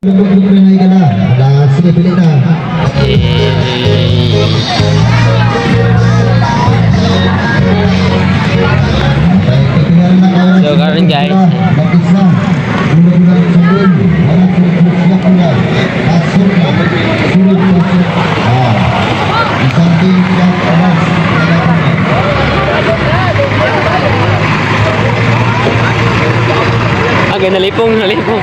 Sige, pili na. Eh, So, karon, guys. Mag-isa. Gula-gula sa gol. Wala na. Pasok na. Sunod, pasok. Ah. Isang team lang oras. Agay, nalipong, nalipong.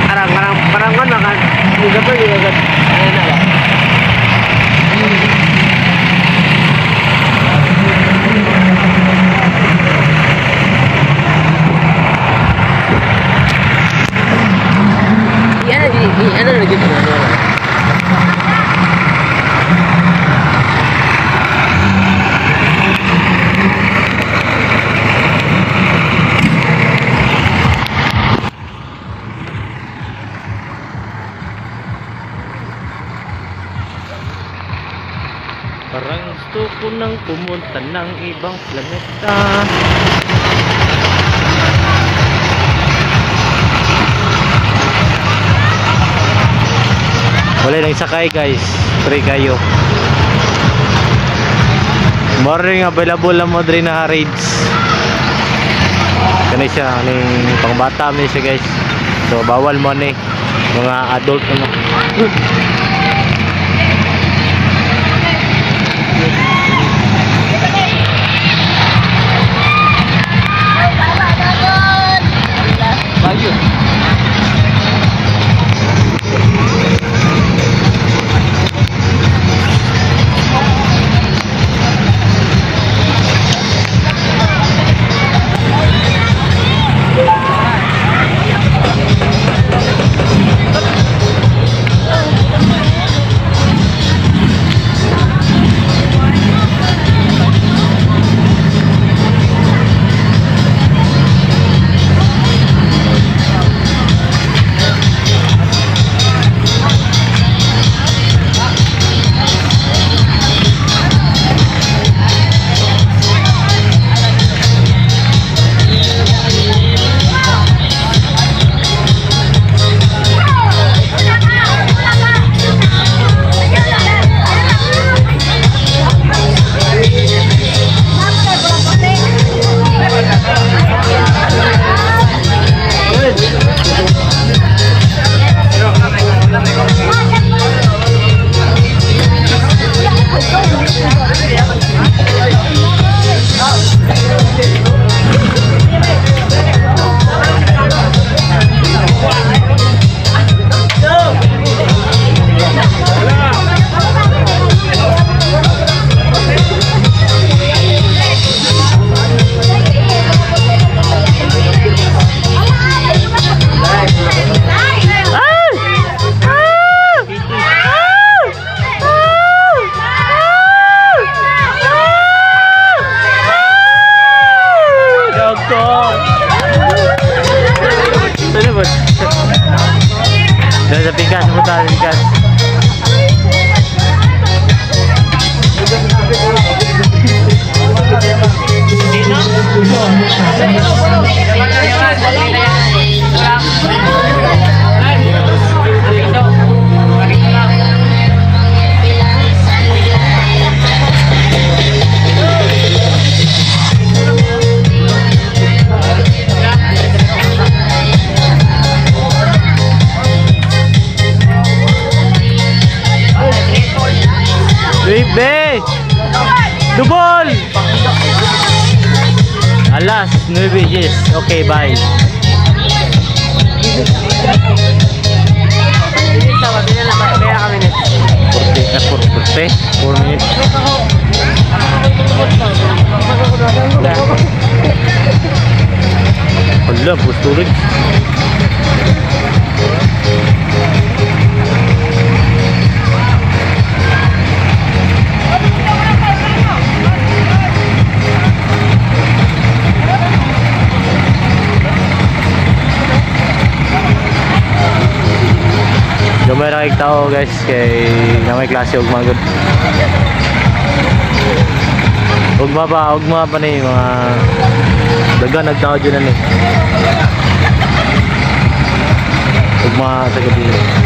Parang, parang, parang kan makan. Hindi pa, hindi agad. Ano na lang. Di ano, di, di, ano na gitu, ano na. Parang gusto ko nang pumunta ng ibang planeta. Wala nang sakay, guys. Free kayo. Morning, available lang mo diri na rides. Kani siya ning pangbata man siya, guys. So bawal mo ni mga adult na mo. Bayo. Dog ko. Ano ba? Doon sa pikas, punta sa pikas. Bebe! Dubol! Alas 9, yes. Okay, bye. 40, 4 minutes. Hala, gusto rin. Gamay ra kay tao, guys, kay na may klase og magod. Ugma pa ni mga daga nagtao dyan ani. Ugma sa gabi.